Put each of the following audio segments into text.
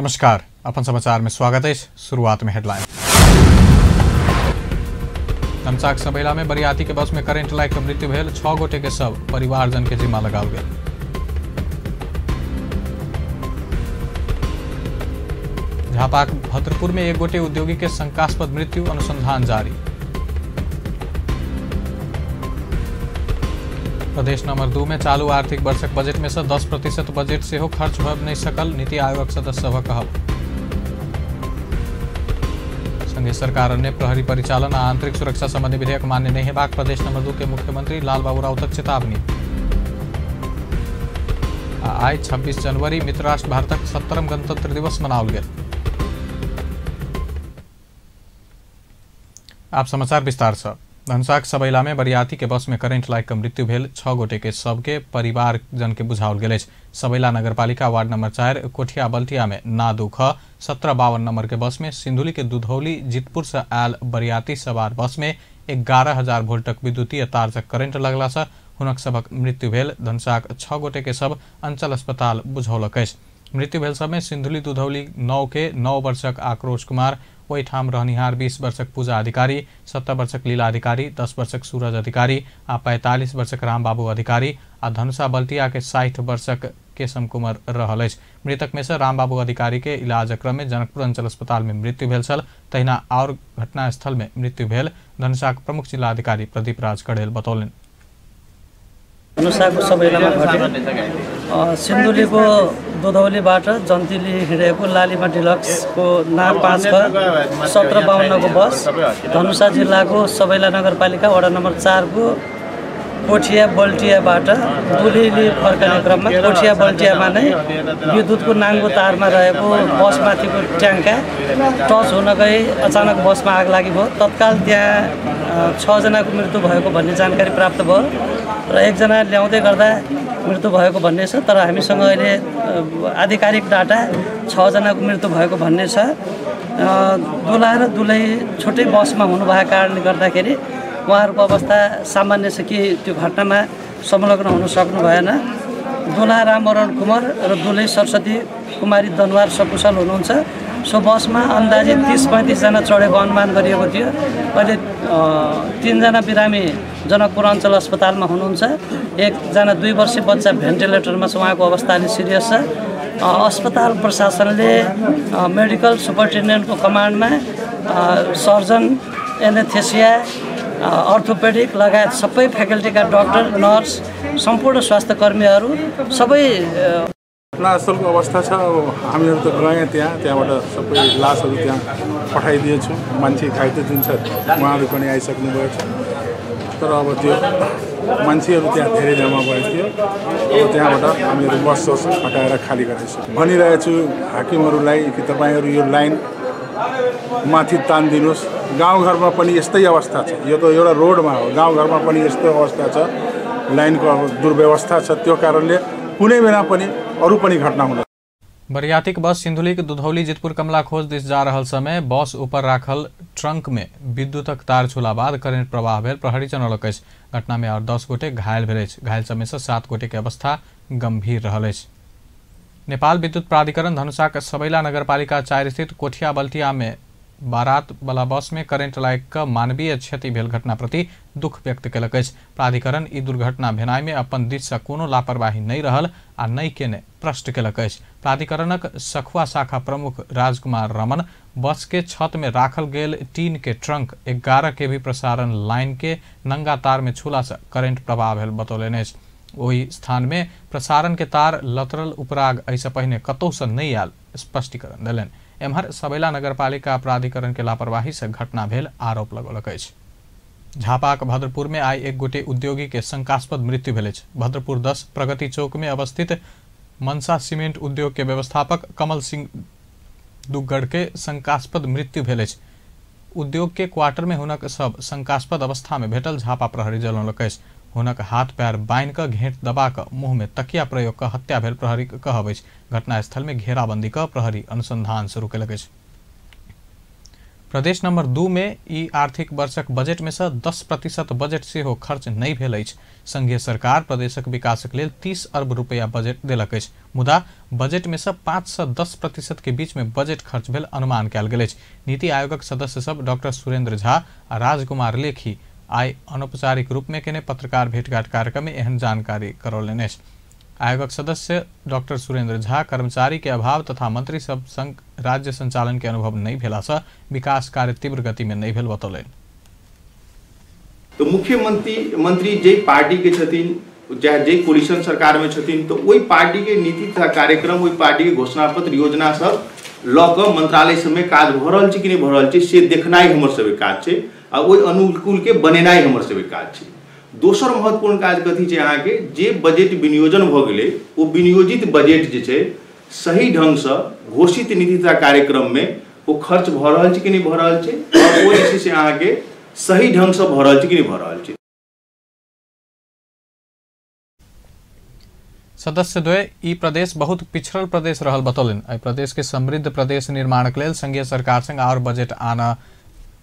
नमस्कार, अपन समाचार में स्वागत है। शुरुआत में हेडलाइन। धनुषाक सबैला में बरियाती के बस में करेंट लाइक मृत्यु भेल, 6 गोटे के शव परिवारजन के जिम्मा लगाओल गेल। झापाक भद्रपुर में एक गोटे उद्योगी के शंकास्पद मृत्यु, अनुसंधान जारी। प्रदेश नंबर 2 में चालू आर्थिक वर्षक बजट में से 10% बजट सेहो खर्च हो नहीं सकल, नीति आयोगक सदस्य सभक कहब। संघीय सरकार ने प्रहरी परिचालन आ आंतरिक सुरक्षा संबंधी विधेयक मान्य नहीं हेबाक प्रदेश नंबर 2 के मुख्यमंत्री लालबाबू राउतक चेतावनी। आइ 26 जनवरी मित्र राष्ट्र भारतक 70म गणतंत्र दिवस मनाओल गेल। आप समाचार विस्तार से। धनुषाक सबैला में बरियाती के बस में करेंट लाइक के मृत्यु भेल, 6 गोटे के शव के परिवारजन के बुझाओल गेल अछि। सबैला नगरपालिका वार्ड नंबर 4 कोठिया बल्टिया में ना 2 ख 1752 नंबर के बस में सिंधुली के दुधौली जितपुर से आयल बरियाती सवार बस में 11,000 वोल्टक विद्युतीय तार से करेंट लगला से हुनक सभक मृत्यु भेल। धनुषाक 6 गोटे के शव अंचल अस्पताल बुझौलक अछि। मृत्यु भेल सब में सिंधुली दुधौली 9 के 9 वर्षक आक्रोश कुमार, ओहिठाम रहनिहार 20 वर्षक पूजा अधिकारी, 70 वर्षक लीला अधिकारी, 10 वर्षक सूरज अधिकारी आ 45 वर्षक रामबाबू अधिकारी आ धनुषा बल्टिया के 60 वर्षक केशम कुमार रहल अछि। मृतक में से रामबाबू अधिकारी के इलाज क्रम में जनकपुर अंचल अस्पताल में मृत्यु भेल छल, तहिना और घटनास्थल में मृत्यु भेल धनुषाक प्रमुख जिलाधिकारी प्रदीप राज कडेल बतौलनि। धनुषाको सबैलामा घट्यो। सिन्धुलीको दुधौलीबाट जन्तिली हिँडेको लालीमा डिलक्सको ना 5 ख 1752 को बस धनुषा जिल्लाको सबैला नगरपालिका वडा नम्बर 4 को कोठिया बल्टियाबाट दुलीली फर्कने क्रममा कोठिया बल्टियामा नै विद्युतको नाङ्गो तारमा रहेको बसमाथिको ट्याङ्का टच हुन गई अचानक बसमा आग लागि भयो। तत्काल त्यहाँ 6 जनाको मृत्यु भएको भन्ने जानकारी प्राप्त भयो र एकजना ल्याउँदै गर्दा मृत्यु भएको भन्ने छ, तर हामीसँग अहिले आधिकारिक डाटा 6 जनाको मृत्यु भएको भन्ने छ। दुला र दुलै छुट्टै बसमा हुनुभएको कारणले गर्दाखेरि उहाँहरूको अवस्था सामान्य छ कि त्यो घटनामा संलग्न हुन सक्नु भएन। दुला रामवरण कुमार र दुलै सरस्वती कुमारी दनवार सकुशल हुनुहुन्छ। सो बसमा अन्दाजी 30-35 जना चढेको अनुमान गरिएको थियो। अहिले 3 जना बिरामी जनकपुर अञ्चल अस्पतालमा हुनुहुन्छ, एकजना 2 वर्षीय बच्चा भेन्टिलेटरमा छ, उहाँको अवस्था अलि सिरियस छ। अस्पताल प्रशासनले मेडिकल सुपरिन्टेन्डेन्टको कमान्डमा सर्जन, एनेस्थेसिया, अर्थोपेडिक लगायत सबै फ्याकल्टीका डाक्टर, नर्स, सम्पूर्ण स्वास्थ्यकर्मीहरू सबै घटनास्थलको अवस्था छ। अब हामीहरू त गएँ त्यहाँ, त्यहाँबाट सबै लासहरू त्यहाँ पठाइदिएछौँ। मान्छे घाइते जुन छ उहाँहरू पनि आइसक्नु भएको छ, तर अब त्यो मान्छेहरू त्यहाँ धेरै जम्मा भएको थियो। अब त्यहाँबाट हामीहरू बस सस हटाएर खाली गराइसक्यौँ। भनिरहेछु हाकिमहरूलाई कि तपाईँहरू यो लाइन माथि तानिदिनुहोस्। गाउँघरमा पनि यस्तै अवस्था छ, यो त एउटा रोडमा हो, गाउँघरमा पनि यस्तो अवस्था छ, लाइनको अब दुर्व्यवस्था छ। त्यो कारणले कुनै बेला पनि अरू पनि घटना हुन। बरियातीक बस सिंधुलीक दुधौली जितपुर कमला खोज this जा रहल समय बस ऊपर राखल ट्रंक में विद्युतक तार छूला बाद करेंट प्रवाह भेल प्रहरी जनौलक अछि। घटना में और 10 गोटे घायल भेल अछि। घायल सबमे से 7 गोटे के अवस्था गंभीर रहल अछि। नेपाल विद्युत प्राधिकरण धनुषाक सबैला नगरपालिका 4 स्थित कोठिया बल्टिया में बारात वाला बस में करेंट लाइक क मानवीय क्षति भेल घटना प्रति दुख व्यक्त केलक अछि। प्राधिकरण ई दुर्घटना भेनाइ में अपन दिस से कोनो लापरवाही नहीं रहल आ नहीं केने प्रश्न केलक अछि। प्राधिकरणक सखुआ शाखा प्रमुख राजकुमार रमन बस के छत में राखल गेल टीन के ट्रंक 11 के भी प्रसारण लाइन के नंगा तार में छूला से करेंट प्रवाह भेल बतौलनि अछि। ओहि स्थान में प्रसारण के तार लतरल उपराग एहिसँ पहिने कतहु से नहीं आयल स्पष्टीकरण देलनि। एम्हर सबैला नगरपालिका प्राधिकरण के लापरवाही से घटना भेल आरोप लगौलक अछि। झापाक भद्रपुर में आइ एक गोटे उद्योगी के शंकास्पद मृत्यु भेल अछि। भद्रपुर 10 प्रगति चौक में अवस्थित मनसा सीमेंट उद्योग के व्यवस्थापक कमल सिंह दुग्गड़ के शंकास्पद मृत्यु भेल अछि। उद्योग के क्वार्टर में हुनक सब शंकास्पद अवस्था में भेटल झापा प्रहरी जनौलक अछि। हुनक हाथ पैर बान्हि कऽ घेंट दबा कऽ मुँह में तकिया प्रयोग कऽ हत्या भेल प्रहरी कहब अछि। घटनास्थल में घेराबंदी कऽ प्रहरी अनुसंधान शुरू केलक अछि। प्रदेश नंबर 2 में ई आर्थिक वर्षक बजट में से 10% बजट सेहो खर्च नहीं भेल अछि। संघीय सरकार प्रदेशक विकासक लेल 30 अरब रुपया बजट देलक अछि, मुदा बजट में से 5 से 10% के बीच में बजट खर्च भेल अनुमान कयल गेल अछि। नीति आयोगक सदस्य सब डॉक्टर सुरेंद्र झा आ राजकुमार लेखी आइ अनौपचारिक रूप में केने पत्रकार भेंटघाट कार्यक्रम में एहन जानकारी करौलनि अछि। आयोगक सदस्य डॉक्टर सुरेंद्र झा कर्मचारी के अभाव तथा मंत्री सब संग राज्य संचालन के अनुभव नहीं भेला से विकास कार्य तीव्र गति में नहीं भेल बतौलनि। तो मुख्यमंत्री मंत्री जे पार्टी के छथिन, चाहे जे कोलिशन सरकार में छथिन, तो वही पार्टी के नीति तथा कार्यक्रम, वही पार्टी के घोषणा पत्र योजना सब लऽ कऽ मंत्रालय सबमे काज भऽ रहल छै कि नहि भऽ रहल छै से देखनाइ हमर सबके काज छै आ ओहि अनुकूल के बनेनाइ हमर सबके काज छै। दोसर महत्वपूर्ण काज कथी छै, अहाँके जे बजट विनियोजन भऽ गेलै ओ विनियोजित बजट जे छै सही ढङ्गसँ घोषित नीति तथा कार्यक्रममे ओ खर्च भऽ रहल छै कि नहि भऽ रहल छै और ओ जे छै से अहाँके सही ढङ्गसँ भऽ रहल छै कि नहि भऽ रहल छै। सदस्य द्वय ई प्रदेश बहुत पिछड़ल प्रदेश रहल बतौलनि। एहि प्रदेश के समृद्ध प्रदेश निर्माणक लेल संघीय सरकार संग आओर बजट आना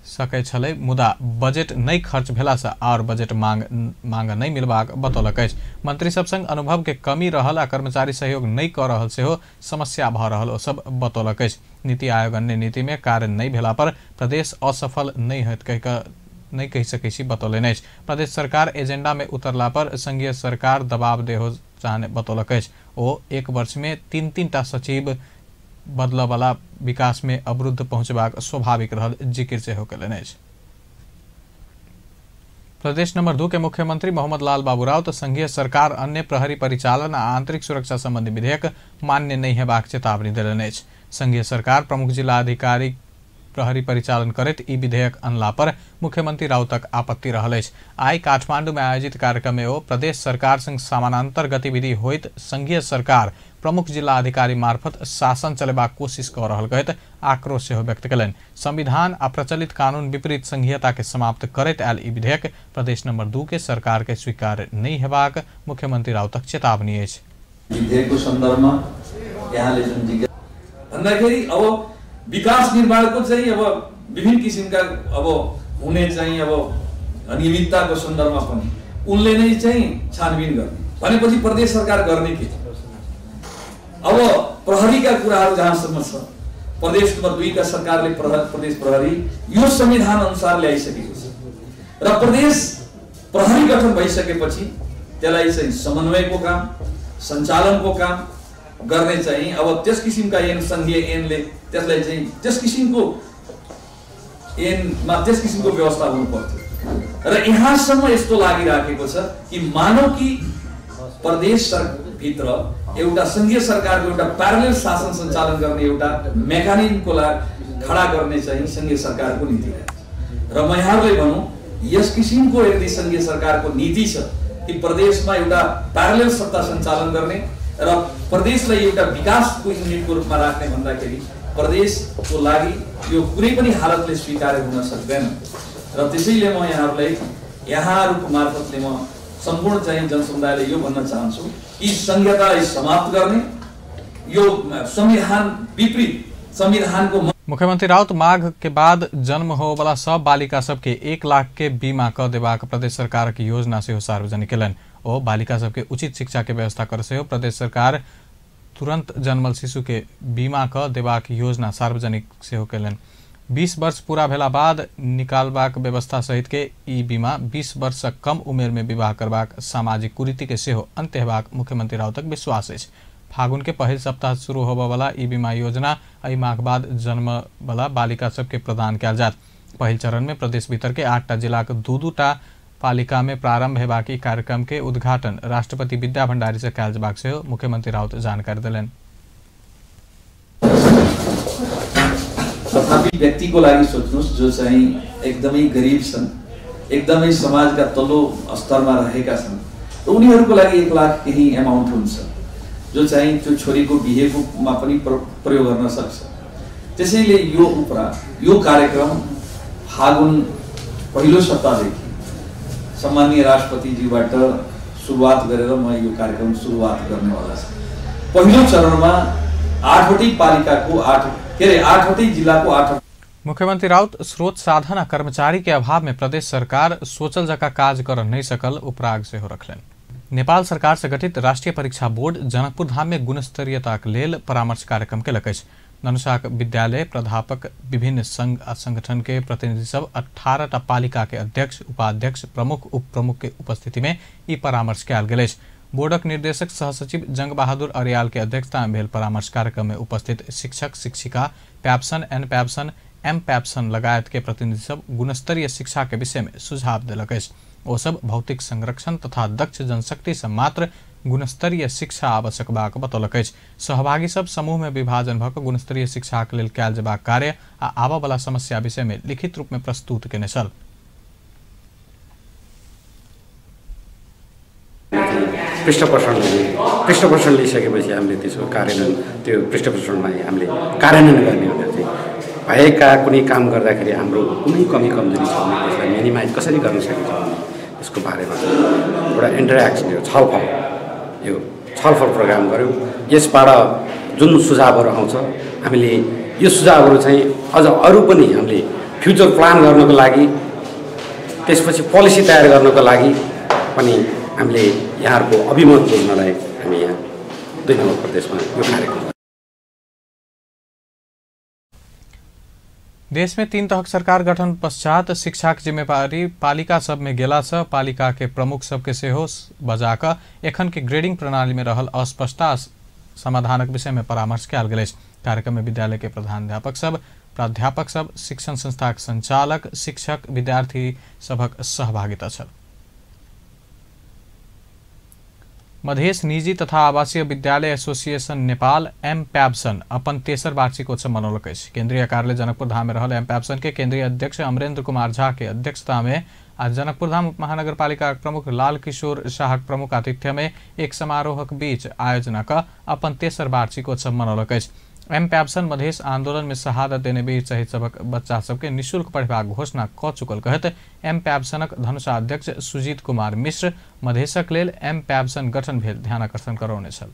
सकै छलै, मुदा बजट नहि खर्च भेला से आओर बजट मांग नहि मिलबाक बतौलक अछि। मंत्री सब संग अनुभव के कमी रहल आ कर्मचारी सहयोग नहि कऽ रहल सेहो समस्या भऽ रहल ओ सब बतौलक अछि। नीति आयोग अन्य नीति में कार्य नहि भेला पर प्रदेश असफल नहि होयत कहि कऽ नहि कहि सकै छी बतौलनि अछि। प्रदेश सरकार एजेंडा में उतरला पर संघीय सरकार दबाव देहो चाहने बतौलक अछि। ओ एक वर्ष में 3-3 टा सचिव बदलऽ वाला विकास में अवरुद्ध पहुंचबाक स्वाभाविक रहल जिक्र सेहो कयलनि अछि। प्रदेश नंबर 2 के मुख्यमंत्री मोहम्मद लाल बाबू राउत संघीय सरकार अन्य प्रहरी परिचालन आ आंतरिक सुरक्षा संबंधी विधेयक मान्य नहि हेबाक चेतावनी देलनि अछि। संघीय सरकार प्रमुख जिला अधिकारी प्रहरी परिचालन करैत ई विधेयक अनला पर मुख्यमंत्री राउतक आपत्ति रहल अछि। आइ काठमांडू में आयोजित कार्यक्रम में ओ प्रदेश सरकार संग समानांतर गतिविधि होइत संघीय सरकार प्रमुख जिला अधिकारी मार्फत शासन चलेबाक कोशिश कऽ रहल कहैत आक्रोश सेहो व्यक्त कयलनि। संविधान आ प्रचलित कानून विपरीत संघीयता के समाप्त करैत आयल ई विधेयक प्रदेश नंबर 2 के सरकार के स्वीकार नहि हेबाक मुख्यमंत्री राउतक चेतावनी अछि। विधेयकको सन्दर्भमा यहाँले जुन जिज्ञासा भन्दाखेरि अब विकास निर्माणको चाहिँ अब विभिन्न किसिमका अब हुने चाहिँ अब अनियमितताको सन्दर्भमा पनि उनले नै चाहिँ छानबिन गर्ने भनेपछि प्रदेश सरकार गर्ने के? अब प्रहरीका कुराहरू जहाँसम्म छ, प्रदेश नम्बर 2 का सरकारले प्रदेश प्रहरी यो संविधान अनुसार ल्याइसकेको छ र प्रदेश प्रहरी गठन भइसकेपछि त्यसलाई चाहिँ समन्वयको काम, सञ्चालनको काम गर्ने चाहिँ अब त्यस किसिमका ऐन, संघीय ऐनले त्यसलाई चाहिँ त्यस किसिमको ऐनमा त्यस किसिमको व्यवस्था हुनु पर्थ्यो र यहाँसम्म यस्तो लागिराखेको छ कि मानव कि प्रदेश भित्र एउटा संघीय सरकारको एउटा प्यारलल शासन सञ्चालन गर्ने एउटा मेकानिजमको लागि खडा गर्ने चाहिँ संघीय सरकारको नीति रहेछ। र म यहाँहरूलाई भनौँ, यस किसिमको यदि संघीय सरकारको नीति छ कि प्रदेशमा एउटा प्यारलल सत्ता सञ्चालन गर्ने र प्रदेशलाई एउटा विकासको युनिटको रूपमा राख्ने भन्दाखेरि प्रदेशको लागि यो कुनै पनि हालतले स्वीकार्य हुन सक्दैन। र त्यसैले म यहाँहरूलाई यहाँहरूको मार्फतले म सम्पूर्ण चाहिँ जनसमुदायलाई यो भन्न चाहन्छु कि संघीयतालाई समाप्त गर्ने यो संविधान विपरीत संविधानको। मुख्यमंत्री राउत माघ के बाद जन्म होवला सब बालिका सबके 1 लाख के बीमा क देबाक प्रदेश सरकारक योजना सेहो सार्वजनिक कयलनि। ओ बालिका सबके उचित शिक्षा के व्यवस्था कर सेहो प्रदेश सरकार तुरंत जन्मल शिशु के बीमा क देबाक योजना सार्वजनिक सेहो कयलनि। 20 वर्ष पूरा भेला बाद निकालबाक व्यवस्था सहित के ई बीमा 20 वर्ष से कम उमेर में विवाह करबाक सामाजिक कुरीति के सेहो अंत्य हेबाक मुख्यमंत्री राउतक विश्वास अछि। फागुन के पहिल सप्ताह शुरू होबयवला ई बीमा योजना एहि माह बाद जन्म वाला बालिका सबके प्रदान कयल जायत। पहिल चरण में प्रदेश भीतर के 8टा जिलाक 2-2 टा पालिका में प्रारंभ हेबाक ई कार्यक्रम के उद्घाटन राष्ट्रपति विद्या भंडारी से कयल जेबाक सेहो मुख्यमंत्री राउत जानकारी देलनि। तथापि व्यक्तिको लागि सोच्नुहोस् जो चाहिँ एकदमै गरिब छन्, एकदमै समाजका तल्लो स्तरमा रहेका छन्, उनीहरूको लागि 1 लाख केही एमाउन्ट हुन्छ जो चाहिँ त्यो छोरीको बिहेकोमा पनि प्रयोग गर्न सक्छ। त्यसैले यो उपरा यो कार्यक्रम फागुन पहिलो सप्ताहदेखि सम्माननीय राष्ट्रपतिज्यूबाट सुरुवात गरेर म यो कार्यक्रम सुरुवात गर्नेवाला छु। पहिलो चरणमा 8वटै पालिकाको 8 के अरे 8वटै जिल्लाको 8। मुख्यमंत्री राउत स्रोत साधन आ कर्मचारी के अभाव में प्रदेश सरकार सोचल जका काज कर नहीं सकल उपराग सेहो रखलनि। नेपाल सरकार से गठित राष्ट्रीय परीक्षा बोर्ड जनकपुर धाम में गुणस्तरीयताक लेल परामर्श कार्यक्रम केलक अछि। धनुषाक विद्यालय प्राध्यापक विभिन्न संघ आ संगठन के प्रतिनिधि सब 18टा पालिका के अध्यक्ष, उपाध्यक्ष, प्रमुख, उप प्रमुख के उपस्थिति में ई परामर्श कयल गेल अछि। बोर्डक निर्देशक सहसचिव जंग बहादुर अरियाल के अध्यक्षता में भेल परामर्श कार्यक्रम में उपस्थित शिक्षक, शिक्षिका, पैप्सन, एन पैप्सन, एम पैप्सन लगायत के प्रतिनिधि सब गुणस्तरीय शिक्षा के विषय में सुझाव देलक अछि। ओ सब भौतिक संरक्षण तथा दक्ष जनशक्ति से मात्र गुणस्तरीय शिक्षा आवश्यक बाक बतौलक अछि। सहभागी सब समूह में विभाजन भऽ कऽ गुणस्तरीय शिक्षाक लेल कयल जेबाक कार्य आ आबऽ वाला समस्या विषय में लिखित रूप में प्रस्तुत केने छल। पृष्ठपोषण लिइसकेपछि हामीले त्यसको कार्यान्वयन, त्यो पृष्ठपोषणमा हामीले कार्यान्वयन गर्ने भनेर चाहिँ भएका कुनै काम गर्दाखेरि हाम्रो कुनै कमी कमजोरी छ भने त्यसलाई मिनिमाइज कसरी गर्न सकिन्छ भन्ने यसको बारेमा एउटा इन्टरेक्सन, यो छलफल प्रोग्राम गऱ्यौँ। यसबाट जुन सुझावहरू आउँछ हामीले यो सुझावहरू चाहिँ अझ अरू पनि हामीले फ्युचर प्लान गर्नको लागि, त्यसपछि पोलिसी तयार गर्नको लागि पनि हामीले यहाँहरूको अभिमत बुझ्नलाई हामी यहाँ 2 नम्बर प्रदेशमा यो कार्यक्रम। देश में 3 तहक सरकार गठन पश्चात शिक्षाक जिम्मेवारी पालिका सब में गेला से पालिका के प्रमुख सबके सेहो बजाकऽ एखन के ग्रेडिंग प्रणाली में रहल अस्पष्टता समाधानक विषय में परामर्श कयल गेल अछि। कार्यक्रम में विद्यालय के प्रधानाध्यापक सब, प्राध्यापक सब, शिक्षण संस्थाक संचालक, शिक्षक, विद्यार्थी सभक सहभागिता छल। मधेश निजी तथा आवासीय विद्यालय एसोसिएशन नेपाल एम पैप्सन अपन तेसर वार्षिकोत्सव मनौलक अछि। केंद्रीय कार्यालय जनकपुर धाम में रहल एम पैप्सन के केंद्रीय अध्यक्ष अमरेंद्र कुमार झा के अध्यक्षता में आ जनकपुर धाम उपमहानगरपालिका प्रमुख लाल किशोर शाहक प्रमुख आतिथ्य में एक समारोहक बीच आयोजना क अपन तेसर वार्षिकोत्सव मनौलक अछि। एम पैप्सन मधेश आंदोलन में शहादत देने वीर शहीद सभक बच्चा सबके निःशुल्क पढ़बाक घोषणा क चुकल कहैत एम पैप्सनक धनुषा अध्यक्ष सुजीत कुमार मिश्र मधेशक लेल एम पैप्सन गठन भेल ध्यानाकर्षण करौने छल।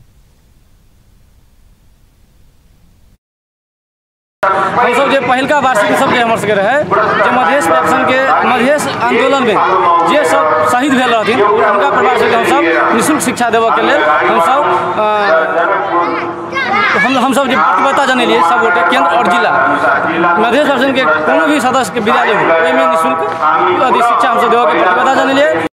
हमसब जे पहिलका वार्षिक उत्सव जे हमर सबके रहे, जे मधेश पैप्सन के मधेश आंदोलन में जे सब शहीद भेल रहथिन हुनका परिवार सबके हमसब निःशुल्क शिक्षा देबऽ के लेल हमसब जे प्रतिबद्धता जनेलियै सब गोटे केंद्र और जिला मधेश पैप्सन के कोनो भी सदस्य के विद्यालय हो ओहिमे निःशुल्क शिक्षा हमसब देबऽ के प्रतिबद्धता जनेलियै।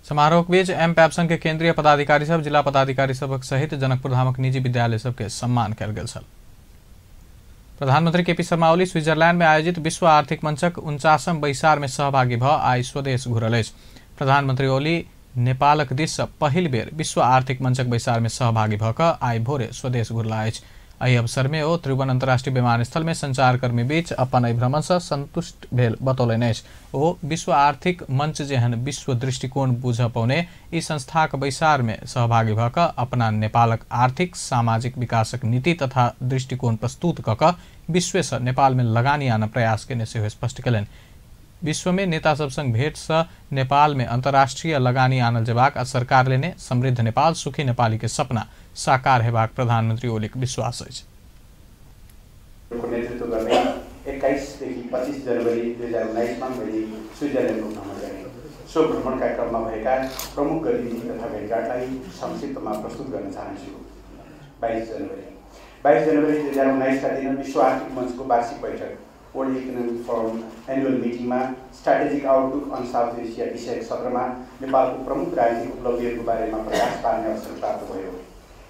समारोह के बीच एम पैप्सन के केंद्रीय पदाधिकारी सब, जिला पदाधिकारी सबक सहित जनकपुर धामक निजी विद्यालय सबके सम्मान कयल गेल छल। प्रधानमंत्री केपी शर्मा ओली स्विट्जरलैंड में आयोजित विश्व आर्थिक मंचक 49म बैसार में सहभागी भऽ आइ स्वदेश घुरल अछि। प्रधानमंत्री ओली नेपालक दिस सँ पहिल बेर विश्व आर्थिक मंचक बैसार में सहभागी भऽ कऽ आइ भोरे स्वदेश घुरला अछि। एहि अवसर में ओ त्रिभुवन अंतर्राष्ट्रीय विमानस्थल में संचारकर्मी बीच अपन एहि भ्रमण से संतुष्ट भेल बतौलनि अछि। ओ विश्व आर्थिक मंच जेहन विश्व दृष्टिकोण बुझ पौने ई संस्थाक बैसार में सहभागी भऽ कऽ अपना नेपालक आर्थिक सामाजिक विकासक नीति तथा दृष्टिकोण प्रस्तुत कऽ कऽ विश्व से नेपाल में लगानी आनऽ प्रयास केने सेहो स्पष्ट केलनि। विश्व में नेता सब संग भेंट से नेपाल में अंतर्राष्ट्रीय लगानी आनल जेबाक आ सरकार लेने समृद्ध नेपाल सुखी नेपाली के सपना साकार हेबाक प्रधानमंत्री ओलीक विश्वास अछि। नेतृत्व गर्ने 21 देखि 25 जनवरी 2019 मा मैले स्विजरल्यान्डको भ्रमण गरेँ। सो भ्रमणका क्रममा भएका प्रमुख गतिविधि तथा भेटघाटलाई संक्षिप्तमा प्रस्तुत गर्न चाहन्छु। 22 जनवरी 2019 का दिन विश्व आर्थिक मञ्चको वार्षिक बैठक वर्ल्ड इकोनोमिक फोरम एनुअल मिटिङमा strategic outlook on South Asia विषयक सत्रमा नेपालको प्रमुख राजनीतिक उपलब्धिहरूको बारेमा प्रकाश पार्ने अवसर प्राप्त भयो।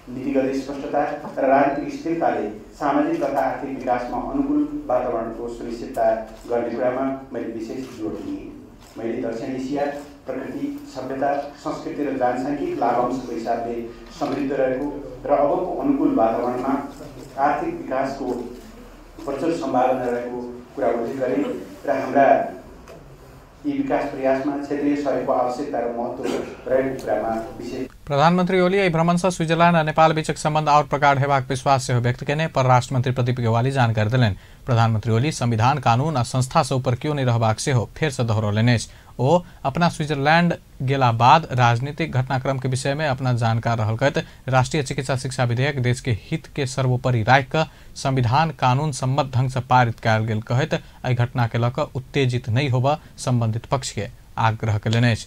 नीतिगत स्पष्टता र राजनीतिक स्थिरताले सामाजिक तथा आर्थिक विकासमा अनुकूल वातावरणको सुनिश्चितता गर्ने कुरामा मैले विशेष जोड दिएँ। मैले दक्षिण एसिया प्रकृति, सभ्यता, संस्कृति र जनसाङ्ख्यिक लाभांशको हिसाबले समृद्ध रहेको र अबको अनुकूल वातावरणमा आर्थिक विकासको प्रचुर सम्भावना रहेको कुरा उल्लेख गरेँ र हाम्रा यी विकास प्रयासमा क्षेत्रीय सहयोगको आवश्यकता र महत्त्व रहेको कुरामा विशेष। प्रधानमंत्री ओली एहि भ्रमण से स्विट्जरलैंड आ नेपाल बीचक संबंध और प्रगाढ़ हेबाक विश्वास सेहो व्यक्त केने परराष्ट्र मंत्री प्रदीप गेवाली जानकारी देलनि। प्रधानमंत्री ओली संविधान, कानून आ संस्था से ऊपर क्यों नहीं रहबाक सेहो फेर से दोहरौलनि अछि। ओ अपना स्विट्जरलैंड गेला बाद राजनीतिक घटनाक्रम के विषय में अपना जानकार रहल कहैत राष्ट्रीय चिकित्सा शिक्षा विधेयक देश के हित के सर्वोपरि राखि कऽ संविधान कानून सम्मत ढंग से पारित कयल गेल कहैत एहि घटना के लऽ कऽ उत्तेजित नहीं होबऽ संबंधित पक्ष के आग्रह कयलनि अछि।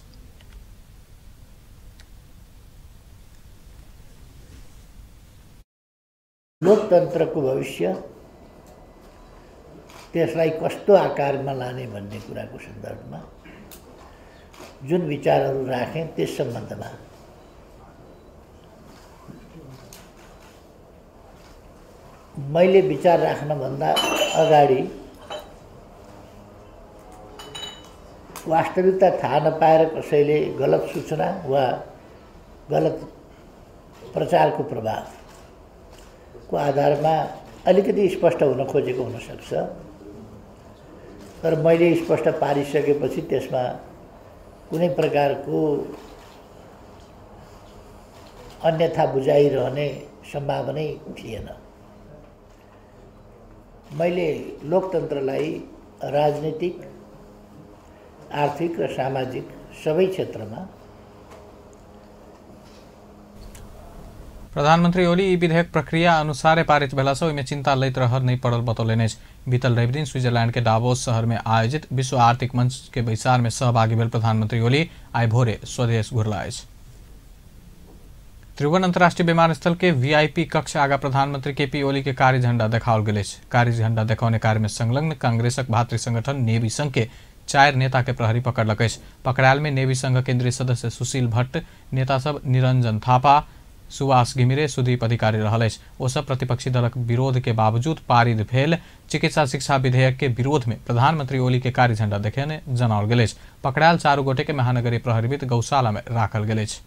लोकतन्त्रको भविष्य त्यसलाई कस्तो आकारमा लाने भन्ने कुराको सन्दर्भमा जुन विचारहरू राखेँ त्यस सम्बन्धमा मैले विचार राख्नभन्दा अगाडि वास्तविकता थाहा नपाएर कसैले गलत सूचना वा गलत प्रचारको प्रभावको आधारमा अलिकति स्पष्ट हुन खोजेको हुनसक्छ, तर मैले स्पष्ट पारिसकेपछि त्यसमा कुनै प्रकारको अन्यथा बुझाइरहने सम्भावनै थिएन। मैले लोकतन्त्रलाई राजनीतिक, आर्थिक र सामाजिक सबै क्षेत्रमा प्रधानमंत्री ओली ई विधेयक प्रक्रिया अनुसारे पारित भेला से ओहिमे चिंता लैत रहल नहीं पड़ल बतौलनि अछि। बीतल रवि दिन स्विट्जरलैंड के डावोस शहर में आयोजित विश्व आर्थिक मंच के बैसार में सहभागी भेल प्रधानमंत्री ओली आइ भोरे स्वदेश घुरला अछि। त्रिभुवन अंतर्राष्ट्रीय विमानस्थल के वीआईपी कक्ष आगा प्रधानमंत्री केपी ओली के कारी झंडा देखाओल गेल अछि। कारी झंडा देखौने कार्य में संलग्न कांग्रेसक भातृ संगठन नेवी संघ के 4 नेता के प्रहरी पकड़लक अछि। पकड़ायल में नेवी संघ केंद्रीय सदस्य सुशील भट्ट, नेता सब निरंजन थापा, सुभाष घिमिरे, सुदीप अधिकारी रहल अछि। ओ सब प्रतिपक्षी दलक विरोध के बावजूद पारित भेल चिकित्सा शिक्षा विधेयक के विरोध में प्रधानमंत्री ओली के कारी झंडा देखेने जनाओल गेल अछि। पकड़ायल 4 गोटे के महानगरीय प्रहरीविद गौशाला में राखल गेल अछि।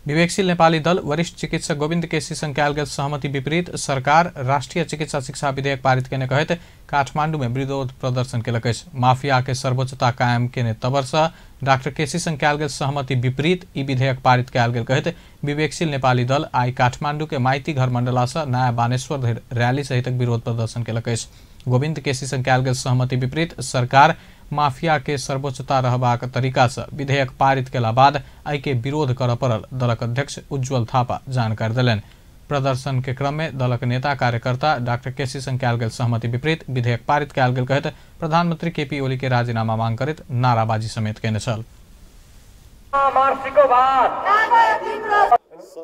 विवेकशील नेपाली दल वरिष्ठ चिकित्सक गोविन्द केसी संग कयल गेल सहमति विपरीत सरकार राष्ट्रीय चिकित्सा शिक्षा विधेयक पारित केने कहैत काठमांडू में विरोध प्रदर्शन केलक अछि। माफिया के सर्वोच्चता कायम केने तबर से डॉक्टर केसी संग कयल गेल सहमति विपरीत ई विधेयक पारित कयल गेल कहैत विवेकशील नेपाली दल आइ काठमांडू के माइती घर मंडला से नया बानेश्वर धरि रैली सहितक विरोध प्रदर्शन केलक अछि। गोविन्द केसी संग कयल गेल सहमति विपरीत सरकार माफिया के सर्वोच्चता रहबाक तरीका से विधेयक पारित केला बाद एहि के विरोध करऽ पड़ल दलक अध्यक्ष उज्ज्वल थापा जानकारी देलनि। प्रदर्शन के क्रम में दलक नेता कार्यकर्ता डॉक्टर केसी संग कयल गेल सहमति विपरीत विधेयक पारित कयल गेल कहैत प्रधानमंत्री केपी ओली के राजीनामा मांग करैत नाराबाजी समेत केने छल।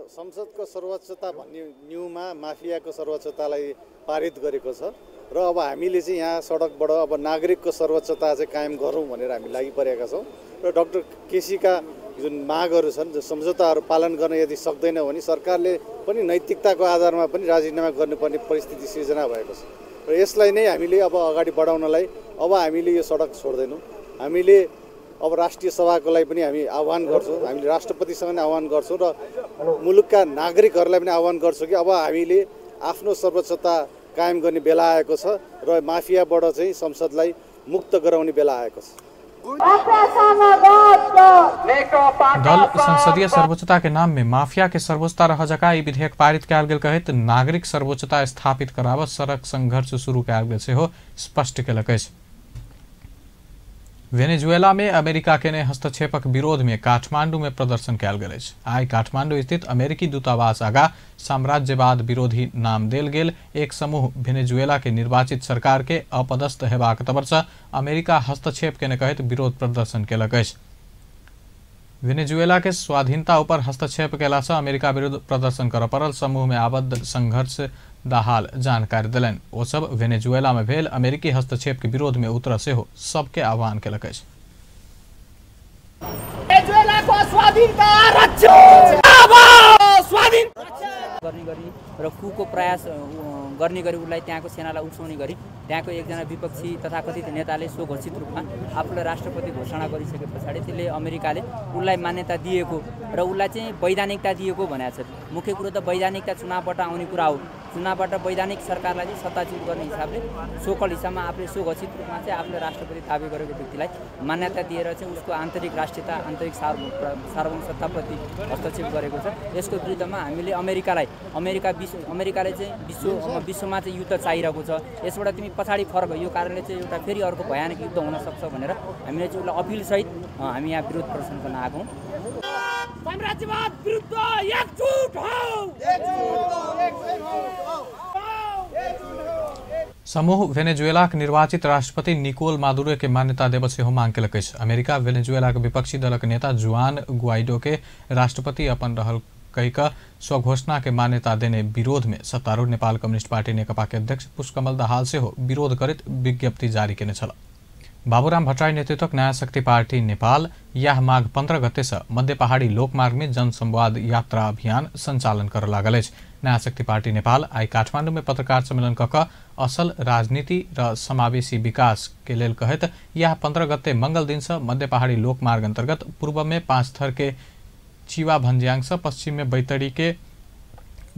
संसदको सर्वोच्चता भन्ने न्यूमा माफियाको सर्वोच्चतालाई पारित गरेको छ र अब हामीले चाहिँ यहाँ सडकबाट अब नागरिकको सर्वोच्चता चाहिँ कायम गरौँ भनेर हामी लागि परेका छौँ र डाक्टर केसीका जुन मागहरू छन्, जो सम्झौताहरू पालन गर्न यदि सक्दैन भने सरकारले पनि नैतिकताको आधारमा पनि राजीनामा गर्नुपर्ने परिस्थिति सिर्जना भएको छ र यसलाई नै हामीले अब अगाडि बढाउनलाई अब हामीले यो सडक छोड्दैनौँ। हामीले अब राष्ट्रिय सभाको लागि पनि हामी आह्वान गर्छौँ, हामीले राष्ट्रपतिसँग पनि आह्वान गर्छौँ र मुलुकका नागरिकहरूलाई पनि आह्वान गर्छौँ कि अब हामीले आफ्नो सर्वोच्चता कायम गर्ने बेला आएको छ र माफियाबाट चाहिँ संसदलाई मुक्त गराउने बेला आएको छ। दल संसदीय सर्वोच्चता के नाम में माफिया के सर्वोच्चता रह जका ई विधेयक पारित कयल गेल कहैत नागरिक सर्वोच्चता स्थापित कराबऽ सड़क संघर्ष शुरू कयल गेल सेहो स्पष्ट केलक अछि। वेनेजुएला में अमेरिका केने हस्तक्षेपक विरोध में काठमांडू में प्रदर्शन कयल गेल अछि। आइ काठमांडू स्थित अमेरिकी दूतावास आगा साम्राज्यवाद विरोधी नाम देल गेल एक समूह वेनेजुएला के निर्वाचित सरकार के अपदस्थ हेबाक तबर से अमेरिका हस्तक्षेप केने कहैत विरोध प्रदर्शन केलक अछि। वेनेजुएला के स्वाधीनता ऊपर हस्तक्षेप केला से अमेरिका विरुद्ध प्रदर्शन करऽ पड़ल समूह में आबद्ध संघर्ष दाहाल जानकारी देलनि। ओ सब वेनेजुएला में भेल अमेरिकी हस्तक्षेप के विरोध में उतरऽ सेहो सबके आह्वान केलक अछि। गर्ने गरी र कुको प्रयास गर्ने गरी उसलाई त्यहाँको सेनालाई उक्साउने गरी त्यहाँको एकजना विपक्षी तथाकथित नेताले स्वघोषित रूपमा आफूलाई राष्ट्रपति घोषणा गरिसके पछाडि त्यसले अमेरिकाले उसलाई मान्यता दिएको र उसलाई चाहिँ वैधानिकता दिएको भनेको छ। मुख्य कुरो त वैधानिकता चुनावबाट आउने कुरा हो। चुनावबाट वैधानिक सरकारलाई चाहिँ सत्ताच्युत गर्ने हिसाबले सोकल हिसाबमा आफूले स्वघोषित रूपमा चाहिँ आफूले राष्ट्रपति दावी गरेको व्यक्तिलाई मान्यता दिएर चाहिँ उसको आन्तरिक राष्ट्रियता, आन्तरिक सार्वभौम सत्ताप्रति हस्तक्षेप गरेको छ। यसको विरुद्धमा हामीले अमेरिकाले चाहिँ विश्वमा चाहिँ युद्ध चाहिरहेको छ, यसबाट तिमी पछाडि फर्क, यो कारणले चाहिँ एउटा फेरि अर्को भयानक युद्ध हुनसक्छ भनेर हामीले चाहिँ उसलाई अपिलसहित हामी यहाँ विरोध प्रदर्शन गर्न आएको हौँ। साम्राज्यवाद विरुद्ध एकजुट हौ। समूह वेनेजुएलाक निर्वाचित राष्ट्रपति निकोल मादुरो के मान्यता देब सेहो मांग केलक अछि। अमेरिका वेनेजुएलाक विपक्षी दलक नेता जुआन गुआइडो के राष्ट्रपति अपन रहल कहि कऽ स्वघोषणा के मान्यता देने विरोध में सत्तारूढ़ नेपाल कम्युनिस्ट पार्टी नेकपा के अध्यक्ष पुष्पकमल दाहाल सेहो विरोध करैत विज्ञप्ति जारी केने छल। बाबूराम भट्टराई नेतृत्वक नयाँ शक्ति पार्टी नेपाल यह माघ 15 गते से मध्य पहाड़ी लोकमार्ग में जनसंवाद यात्रा अभियान संचालन कर लागल अछि। नयाँ शक्ति पार्टी नेपाल आई काठमाडौँ में पत्रकार सम्मेलन क कऽ असल राजनीति र समावेशी विकास के लेल कहैत यह 15 गते मंगल दिन से मध्य पहाड़ी लोकमार्ग अंतर्गत पूर्व में 5 थर के चीवा भन्ज्याङ से पश्चिम में बैतडी के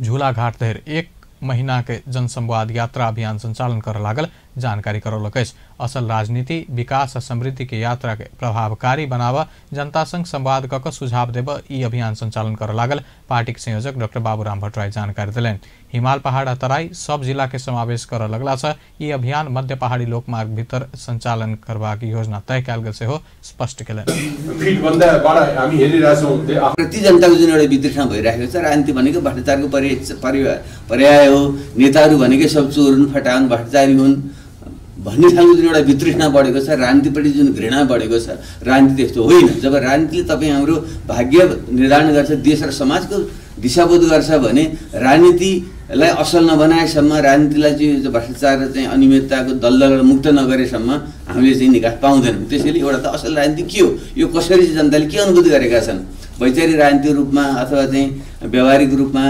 झूलाघाट धरि 1 महीना के जनसंवाद यात्रा अभियान संचालन कर लागल जानकारी करौलक अछि। असल राजनीति विकास आ समृद्धि के यात्रा के प्रभावकारी बनाव जनता संग संवाद क कऽ सुझाव देब ई अभियान संचालन कर लागल पार्टी के संयोजक डॉक्टर बाबूराम भट्टराई जानकारी देलनि। हिमाल पहाड़ आ तराई सब जिला के समावेश कर लगला से ई अभियान मध्य पहाड़ी लोकमार्ग भीतर संचालन करबाक योजना तय कयल गेल सेहो स्पष्ट केलनि। प्रति जनताको जुन एउटा वितृष्णा भइरहेको छ, राजनीति भनेको भ्रष्टाचारको पर्याय हो, नेताहरू भनेकै सब चोर हुन्, फटा हुन्, भ्रष्टाचारी हुन् भन्ने खालको जुन एउटा वितृष्णा बढेको छ, राजनीतिप्रति जुन घृणा बढेको छ, राजनीति त्यस्तो होइन। जब राजनीतिले तपाईँ हाम्रो भाग्य निर्धारण गर्छ, देश र समाजको दिशाबोध गर्छ भने राजनीतिलाई असल नबनाएसम्म, राजनीतिलाई चाहिँ भ्रष्टाचार र चाहिँ अनियमितताको दलदलबाट मुक्त नगरेसम्म हामीले चाहिँ निकास पाउँदैनौँ। त्यसैले एउटा त असल राजनीति के हो, यो कसरी चाहिँ जनताले के अनुभूति गरेका छन्, वैचारिक राजनीतिक रूपमा अथवा चाहिँ व्यावहारिक रूपमा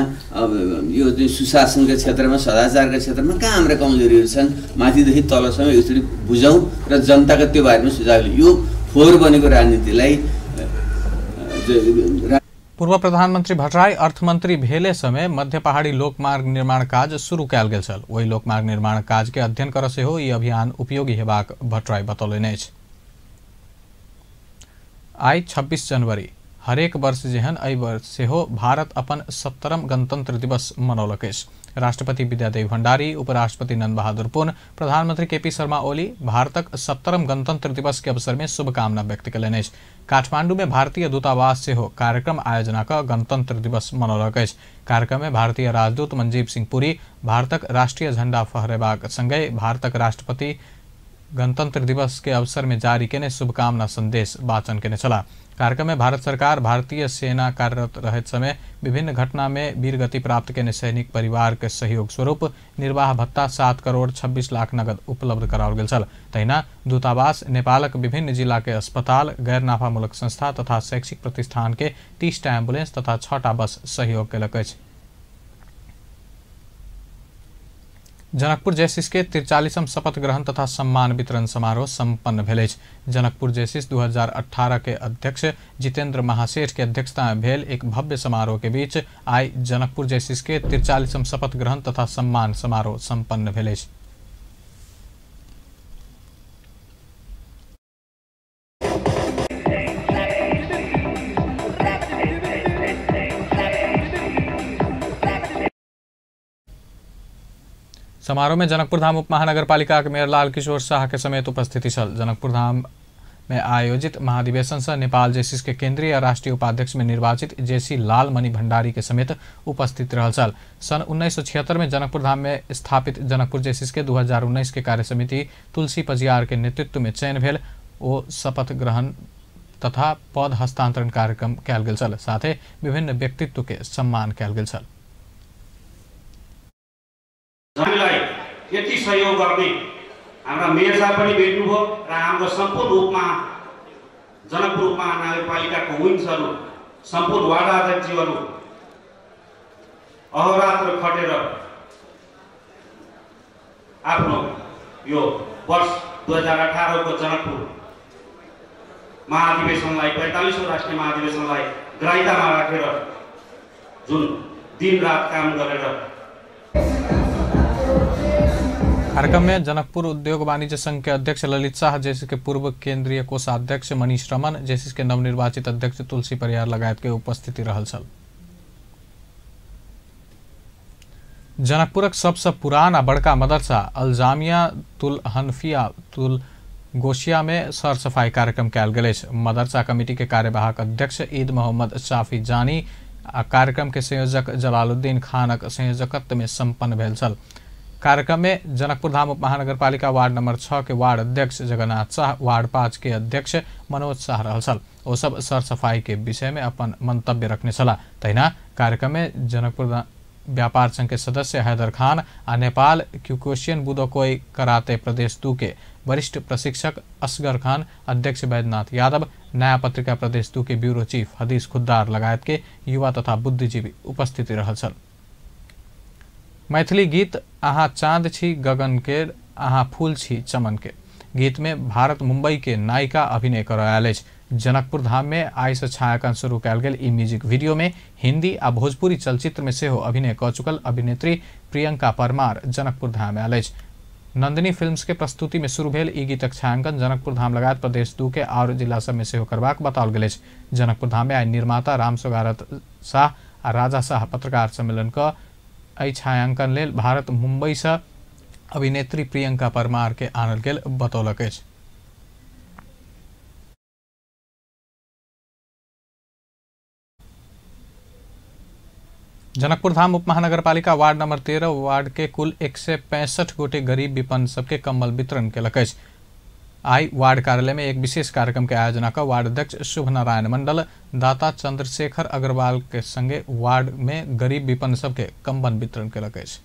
यो चाहिँ सुशासनका क्षेत्रमा, सदाचारका क्षेत्रमा कहाँ हाम्रा कमजोरीहरू छन्, माथिदेखि तलसम्म यसरी बुझौँ र जनताको त्यो बारेमा सुझाव लिउँ। यो फोहोर बनेको राजनीतिलाई पूर्व प्रधानमंत्री भट्टराई अर्थमंत्री भेले समय मध्य पहाड़ी लोकमार्ग निर्माण काज शुरू कयल गेल छल। ओहि लोकमार्ग निर्माण काज के अध्ययन कर सेहो ई अभियान उपयोगी हेबाक भट्टराई बतौलनि अछि। आई 26 जनवरी हरेक वर्ष जेहन एहि वर्ष सेहो भारत अपन 70म गणतंत्र दिवस मनौलक अछि। राष्ट्रपति विद्यादेवी भण्डारी, उपराष्ट्रपति नंद बहादुर पुन, प्रधानमंत्री केपी शर्मा ओली भारतक 70म गणतंत्र दिवस के अवसर में शुभकामना व्यक्त कयलनि अछि। काठमांडू में भारतीय दूतावास सेहो कार्यक्रम आयोजना कऽ गणतंत्र दिवस मनौलक अछि। कार्यक्रम में भारतीय राजदूत मंजीव सिंह पुरी भारतक राष्ट्रीय झंडा फहरेबाक संगहि भारतक राष्ट्रपति गणतंत्र दिवस के अवसर में जारी केने शुभकामना संदेश वाचन केने छलाह। कार्यक्रम में भारत सरकार भारतीय सेना कार्यरत रहैत समय विभिन्न घटना में वीरगति प्राप्त केने सैनिक परिवार के सहयोग स्वरूप निर्वाह भत्ता 7 करोड़ 26 लाख नगद उपलब्ध कराओल गेल छल। तहिना दूतावास नेपालक विभिन्न जिला के अस्पताल, गैर नाफामूलक संस्था तथा शैक्षिक प्रतिष्ठान के 30टा एम्बुलेंस तथा 6टा बस सहयोग केलक अछि। जनकपुर जेसिस के 43म शपथ ग्रहण तथा सम्मान वितरण समारोह संपन्न भेल अछि। जनकपुर जेसिस 2018 के अध्यक्ष जितेंद्र महासेठ के अध्यक्षता में भेल एक भव्य समारोह के बीच आई जनकपुर जेसिस के 43म शपथ ग्रहण तथा सम्मान समारोह संपन्न भेल अछि। समारोह में जनकपुर धाम उप महानगरपालिका के मेयर लाल किशोर शाह के समेत उपस्थिति छल। जनकपुर धाम में आयोजित महाधिवेशन से नेपाल जेसिस के केंद्रीय राष्ट्रीय उपाध्यक्ष में निर्वाचित जेसी लाल मणि भंडारी के समेत उपस्थित रहल छल। सन 1976 में जनकपुर धाम में स्थापित जनकपुर जेसिस के 2019 के कार्य समिति तुलसी पजियार के नेतृत्व में चयन भेल ओ शपथ ग्रहण तथा पद हस्तांतरण कार्यक्रम कयल गेल छल। साथे विभिन्न व्यक्तित्व के सम्मान कयल गेल छल। हामीलाई यति सहयोग गर्ने हाम्रा मेयर साहब पनि भेट्नुभयो र हाम्रो सम्पूर्ण रूपमा जनकपुर उपमहानगरपालिकाको विङ्सहरू, सम्पूर्ण वार्ड अध्यक्षज्यूहरू अहोरात्र खटेर आफ्नो यो वर्ष 2018 को जनकपुर महाधिवेशनलाई, 45औं राष्ट्रिय महाधिवेशनलाई ग्राहितामा राखेर जुन दिन रात काम गरेर कार्यक्रम में जनकपुर उद्योग वाणिज्य संघ के अध्यक्ष ललित शाह, जेसिस के पूर्व केंद्रीय कोषाध्यक्ष मनीष रमन, जेसिस के नवनिर्वाचित अध्यक्ष तुलसी परियार लगायत के उपस्थिति रहल छल। जनकपुरक सबसँ पुरान आ बड़का मदरसा अलजामिया तुल हनफिया तुल गोशिया में सरसफाई कार्यक्रम कयल गेल अछि। मदरसा कमिटी के कार्यवाहक अध्यक्ष ईद मोहम्मद शाफी जानी आ कार्यक्रम के संयोजक जलालुद्दीन खानक संयोजकत्व में सम्पन्न भेल छल। कार्यक्रम में जनकपुर धाम उपमहानगरपालिका वार्ड नंबर 6 के वार्ड अध्यक्ष जगन्नाथ शाह, वार्ड 5 के अध्यक्ष मनोज शाह रहल छल। ओ सब सरसफाई के विषय में अपन मंतव्य रखने छलाह। तहिना कार्यक्रम में जनकपुर व्यापार संघ के सदस्य हैदर खान आ नेपाल क्यूकोशियन बुदोकोई कराते प्रदेश 2 के वरिष्ठ प्रशिक्षक असगर खान, अध्यक्ष बैद्यनाथ यादव, नया पत्रिका प्रदेश 2 के ब्यूरो चीफ हदीस खुद्दार लगायत के युवा तथा बुद्धिजीवी उपस्थिति रहल छल। मैथिली गीत अहाँ चाँद छी गगन के, अहाँ फूल छी चमन के गीत में भारत मुंबई के नायिका अभिनय कर आयल अछि। जनकपुर धाम में आइ से छायांकन शुरू कयल गेल ई म्यूजिक वीडियो में हिंदी आ भोजपुरी चलचित्र में सेहो अभिनय कऽ चुकल अभिनेत्री प्रियंका परमार जनकपुर धाम आयल अछि। नंदिनी फिल्म्स के प्रस्तुति में शुरू भेल ई गीतक छायांकन जनकपुर धाम लगायत प्रदेश 2 के आओर जिला सब में सेहो करबाक बताओल गेल अछि। जनकपुर धाम में आइ निर्माता राम सोगारत शाह आ राजा शाह पत्रकार सम्मेलन कऽ एहि छायांकन लेल भारत मुंबई से अभिनेत्री प्रियंका परमार के आनल गेल बतौलक अछि। जनकपुर धाम उपमहानगरपालिका वार्ड नंबर 13 वार्ड के कुल 165 गोटे गरीब विपन्न सबके कम्बल वितरण केलक अछि। आई वार्ड कार्यालय में एक विशेष कार्यक्रम के आयोजना क वार्ड अध्यक्ष शुभ नारायण मंडल, दाता चंद्रशेखर अग्रवाल के संगे वार्ड में गरीब विपन्न सबके कम्बल वितरण केलक अछि।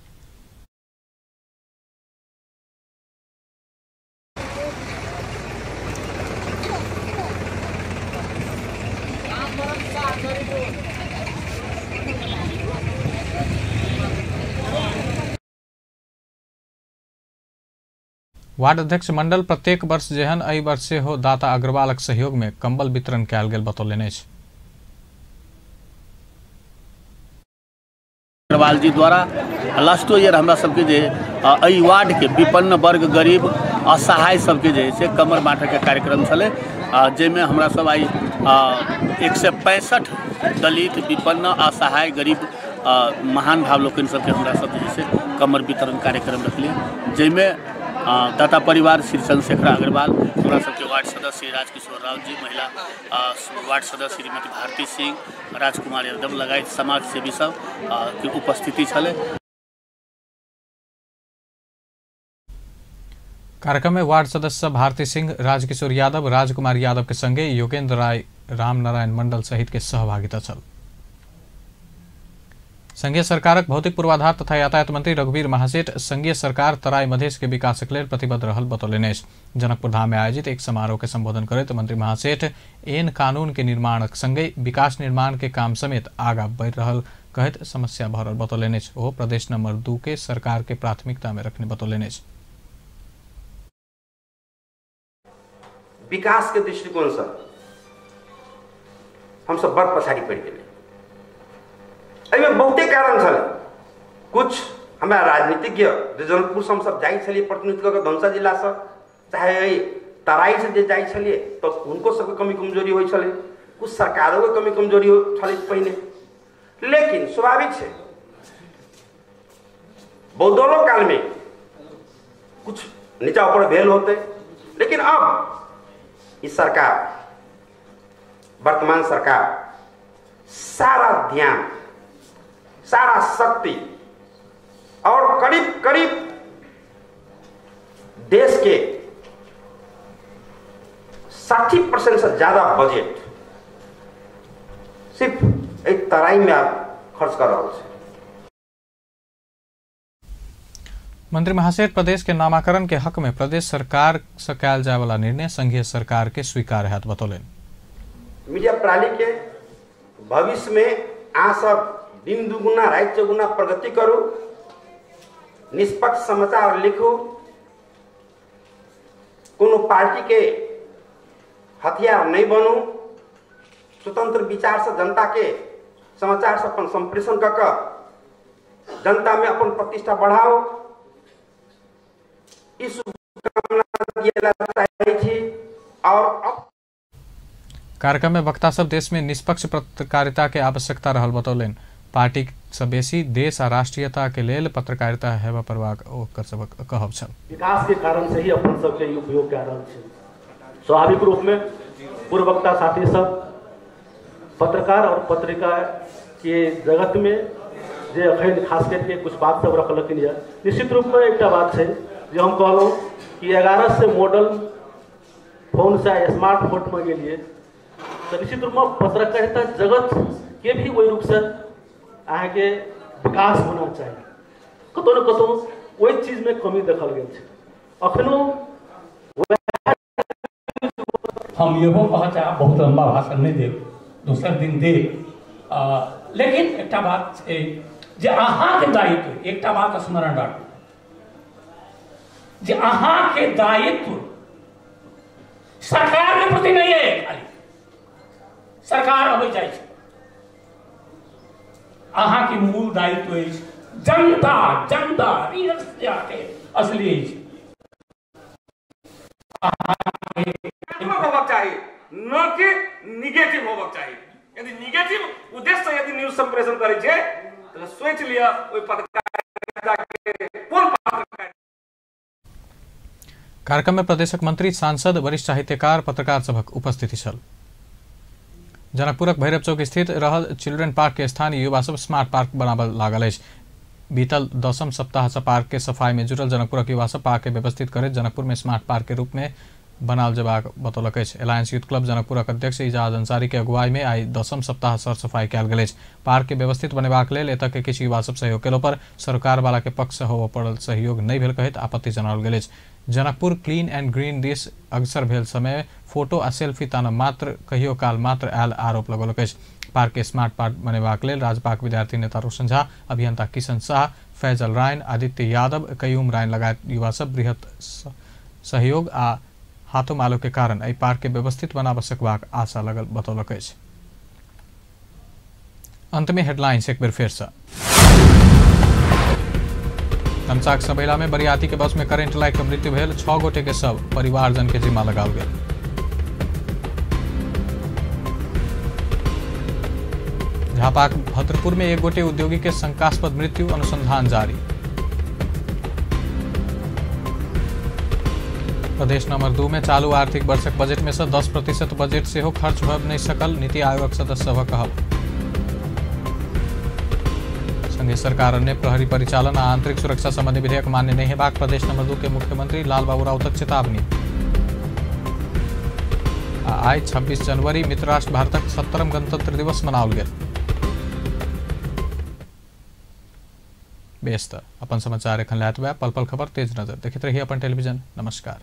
वार्ड अध्यक्ष मंडल प्रत्येक वर्ष जेहन एहि वर्ष सेहो दाता अग्रवालक सहयोग में कंबल वितरण कयल गेल बतौलनि अछि। अग्रवाल जी द्वारा लास्टो ईयर हमरा सबके जे एहि वार्ड के विपन्न वर्ग गरीब असहाय सबके जे से कमर बाँटके कार्यक्रम छलै, जाहिमे हमरा सब आइ 165 दलित विपन्न असहाय गरीब महान भाव लोकनि सबके हमरा सब जे से कमर वितरण कार्यक्रम रखलियै, जाहिमे दाता परिवार श्री चंद्रशेखर अग्रवाल, हमरा सबके वार्ड सदस्य श्री राजकिशोर राउत जी, महिला वार्ड सदस्य श्रीमती भारती सिंह, राजकुमार यादव लगायत समाज सेवी सब के उपस्थिति छलै। कार्यक्रम में वार्ड सदस्य भारती सिंह, राजकिशोर यादव, राजकुमार यादव के संगे योगेंद्र राय, रामनारायण मंडल सहित के सहभागिता छल। संघीय सरकारक भौतिक पूर्वाधार तथा यातायात मंत्री रघुवीर महासेठ संघीय सरकार तराई मधेश के विकासक लेल प्रतिबद्ध रहल बतौलनि अछि। जनकपुर धाम में आयोजित एक समारोह के संबोधन करैत मंत्री महासेठ एन कानून के निर्माणक संगे विकास निर्माण के काम समेत आगा बढ़ि रहल कहैत समस्या भरल बतौलनि अछि। ओ प्रदेश नंबर 2 के सरकार के प्राथमिकता में रखने बतौलनि अछि। विकास के दृष्टिकोण से हम सब बड़ पछाड़ी पड़ि गेलै। एहिमे बहुते कारण छलै। कुछ हमरा राजनीतिज्ञ जे जनकपुरसँ हमसब जाइ छलियै प्रतिनिधित्व कऽ धनुषा जिलासँ, चाहे एहि तराईसँ जे जाइ छलियै तऽ हुनको सबके कमी कमजोरी होइ छलै, कुछ सरकारोके कमी कमजोरी छलै पहिने। लेकिन स्वाभाविक छै बहुदलो कालमे कुछ नीचा ऊपर भेल होतै, लेकिन अब ई सरकार, वर्तमान सरकार सारा ध्यान, सारा शक्ति और करीब करीब देश के 60% से ज्यादा बजट सिर्फ एक तराई में आप खर्च कर रहा है। मंत्री महासेठ प्रदेश के नामाकरण के हक में प्रदेश सरकार से कयल जाय वाला निर्णय संघीय सरकार के स्वीकार हैत बतौलनि। मीडिया प्रणाली के भविष्य में आ सब दिन दुगुना रात चौगुना प्रगति करू, निष्पक्ष समाचार लिखू, कोनो पार्टी के हथियार नहीं बनू, स्वतंत्र विचार से जनता के समाचार से अपन संप्रेषण कर जनता में अपन प्रतिष्ठा बढ़ाओ। ई शुभकामना दिएला चाहै छी। और कार्यक्रम में वक्ता सब देश में निष्पक्ष पत्रकारिता के आवश्यकता रहल बतौलनि। पार्टी से बेसी देश आ राष्ट्रीयता के लेल पत्रकारिता हेबा परबाक ओकर सबक कहब छल। विकास के कारण से ही अपन सबके उपयोग कए रहल छै। स्वाभाविक रूप में पूर्व वक्ता साथी सब पत्रकार और पत्रिका के जगत में जे अखन खास करके कुछ बात सब रखलखिन यऽ, निश्चित रूप में एकटा बात छै जे हम कहलहुँ कि 11 से मॉडल फोन से स्मार्टफोन में गेलिए तो निश्चित रूप में पत्रकारिता जगत के भी वही रूप से अहाँके विकास होना चाही। कतौ न कतौ ओहि चीज में कमी देखल गेल छै अखनो। हम इहो कह चाहब, बहुत लंबा भाषण नहीं देब, दोसर दिन देब, लेकिन एकटा बात छै जे अहाँके दायित्व, एकटा बात स्मरण राखू जे अहाँके दायित्व सरकार के प्रति नहीं है, खाली सरकार अबै जाइ छै, अहाँके मूल दायित्व अछि जनता, जनता के असली अछि। होबाक चाही, न कि निगेटिव होबाक चाही। यदि निगेटिव उद्देश्य से यदि न्यूज संप्रेषण करै छै तो सोच लिअ ओहि पत्रकारिता के कोन पत्रकारिता। कार्यक्रम में प्रदेशक मंत्री, सांसद, वरिष्ठ साहित्यकार, पत्रकार सभक उपस्थिति छल। जनकपुरक भैरव चौक स्थित रहल चिल्ड्रन पार्क के स्थानीय युवा सब स्मार्ट पार्क बनाबऽ लागल अछि। बीतल 10म सप्ताह से पार्क के सफाई में जुटल जनकपुरक युवा सब पार्क के व्यवस्थित करैत जनकपुर में स्मार्ट पार्क के रूप में बनाल जेबाक बतौलक अछि। एलायंस यूथ क्लब जनकपुरक अध्यक्ष इजाज अंसारी के अगुवाई में आइ 10म सप्ताह सरसफाई कयल गेल अछि। पार्क के व्यवस्थित बनेबाक लेल एतय के किछु युवा सब सहयोग केलो पर सरकार वाला के पक्ष से होबय पड़ल सहयोग नहि भेल कहैत आपत्ति जनाओल गेल अछि। जनकपुर क्लीन एंड ग्रीन दिस अग्रसर भेल समय फोटो आ सेल्फी ताना मात्र कहियो काल मात्र आयल आरोप लगौलक अछि। पार्क के स्मार्ट पार्क बनेबाक लेल राजपाक विद्यार्थी नेता रोशन झा, अभियंता किशन शाह, फैजल रायन, आदित्य यादव, कयूम रायन लगायत युवा सब बृहत सहयोग आ हाथोमालो के कारण एहि पार्क के व्यवस्थित बनाबऽ सकबाक आशा लगल बतौलक अछि। अंत में हेडलाइंस एक बेर फेर से। धमसाक सबैला में बरियाती के बस में करेंट लागि के मृत्यु भेल, 6 गोटे के शव परिवारजन के जिम्मा लगाओल गेल। झापाक भद्रपुर में एक गोटे उद्योगी के शंकास्पद मृत्यु, अनुसंधान जारी। प्रदेश नंबर 2 में चालू आर्थिक वर्षक बजट में से 10% बजट सेहो खर्च भऽ नहि सकल, नीति आयोगक सदस्य सभक कहब। संघीय सरकार अन्य प्रहरी परिचालन आ आंतरिक सुरक्षा संबंधी विधेयक मान्य नहि हेबाक प्रदेश नंबर 2 के मुख्यमंत्री लालबाबू राउतक चेतावनी। आइ 26 जनवरी मित्र राष्ट्र भारतक 70म गणतंत्र दिवस मनाओल गेल। बेस त अपन समाचार एखन लए पल पल खबर तेज नजर देखैत रही अपन टेलीविजन। नमस्कार।